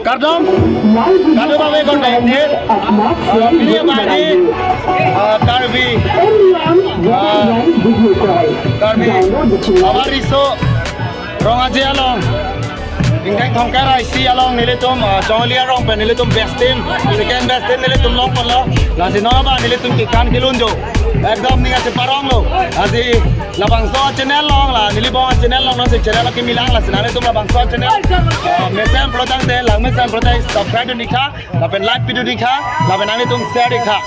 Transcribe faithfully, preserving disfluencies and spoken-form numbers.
Kardom, kardom abe kardom ne, ah, pini abang ne, ah, Karbi, ah, Karbi, Lower Riso, Rong Aje along, ingdeng Thongkar I C along nelitum, ah, Chongli arong pen nelitum best team, second best team nelitum longponlo, lasi non abang nelitum kekan kelun jo, ekdom ning ache parong lo, lasi labangso channel along la, neli abang channel along, non si channel along kimi lang, lasi nanglitum labangso channel, ah, mesen pulo tangte, lang mesen pulo tangte subscribe dun ik tha, lapen like pidun ik tha, lapen nanglitum share ik tha.